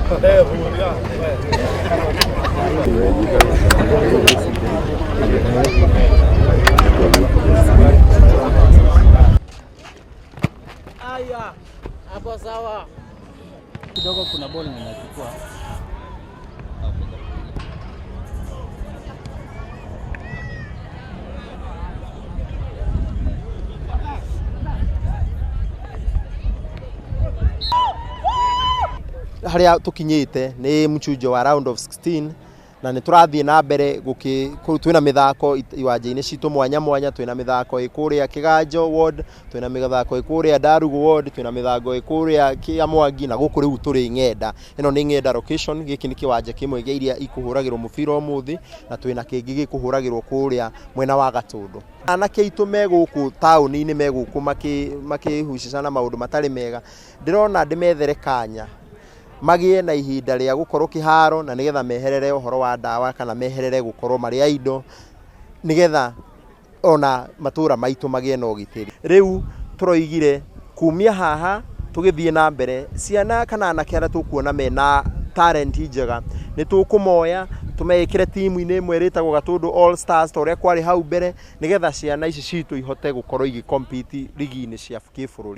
Aya, hapo sawa. Kidogo kuna ball ninachukua. Harĩa tũkinyĩte nĩ mchujo wa round of 16 na nĩ tũrathiĩ na mbere twĩna mĩthako iwanja-inĩ citũ mwanya mwanya. Twĩna mĩthako ĩ kũrĩa Kĩganjo ward, twĩna mĩthako ĩ kũrĩa Ndarugu ward, twĩna mĩthako ĩ kũrĩa Kĩamwangi, na gũkũ rĩu tũrĩ Ng'enda. Ĩno nĩ Ng'enda location. Gĩkĩ nĩ kĩwanja kĩmwe gĩa iria ikũhũragĩrwo mũbira ũmũthĩ, na twĩna kĩngĩ gĩkũhũragĩrwo kũrĩa mwena wa Gatũndũ. Anake aitũ me gũkũ taũni-inĩ, me gũkũ makĩhucica na maũndũ matarĩ mega. Ndĩrona ndĩmethere kanya magĩe na ihinda rĩa gũkorwo kĩharo, na nĩgetha meherere ũhoro wa ndawa kana meherere gũkorwo marĩ a indo, nĩgetha ona matũra maitũ magĩe na ũgitĩri. Rĩu tũroigire kumia haha tũgĩthiĩ na mbere, ciana kana anake arĩa tũkuona mena talent njega nĩ tũkũmoya tũmekĩre timu-inĩ ĩmwe ĩrĩtagwo Gatũndũ All Stars, ta ũrĩa kwarĩ hau mbere, nĩgetha ciana ici citũ ihote gũkorwo igĩ compete rigi-inĩ cia kĩbũrũri.